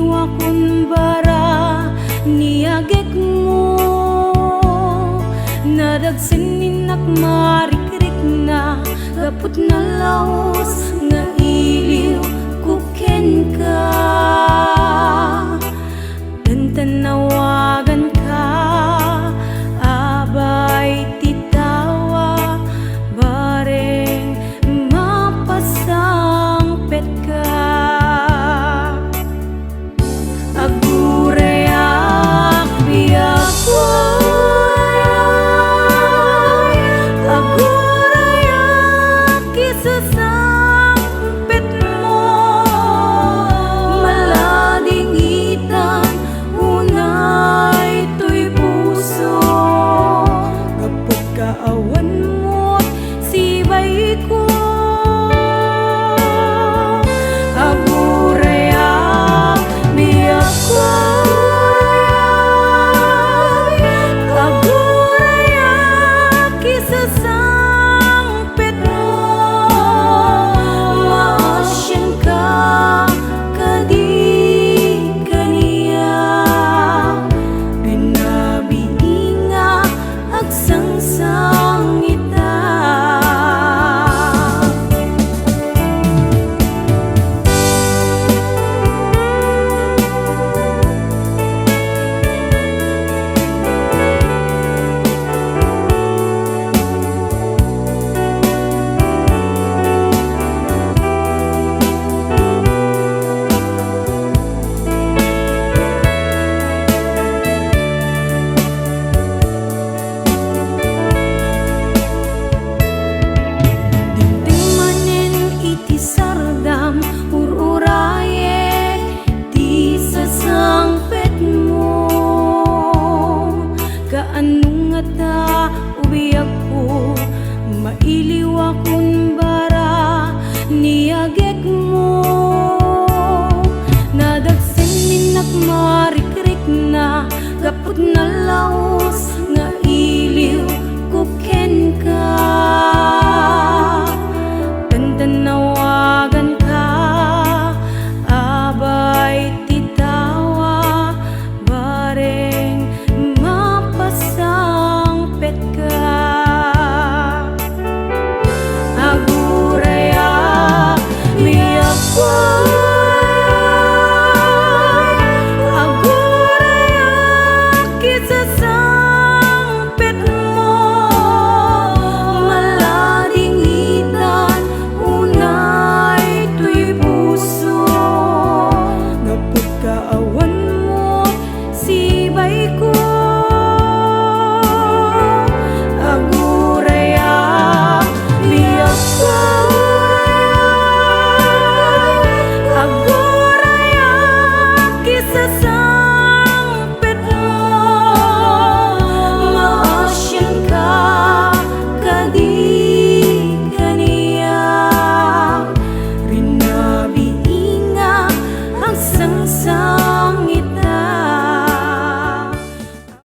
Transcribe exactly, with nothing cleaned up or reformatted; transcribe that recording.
Wakon bara ni agekmo, nadagsen ni nakmarikrikna, gaput nalaus nga iliw ko kenka. Tantannawaganka, abay ti tawa, bareng mapasangpetka. Agurayak, biagko, agurayak, isasangpetmo, maladingitan, unay toy puso, gapu ta awan met sibaiko. Agurayak, biagko, agurayak, isasangpetmo, maasianka kadi kaniak, binabiinga, agsangsangita. Dimteng manen iti sardam, ur-urayek ti sasangpetmo. Kaano ngata, o biagko, mailiwakon bara ni agekmo? Nadagsen ni nakmarikrikna, gapu ta nalaus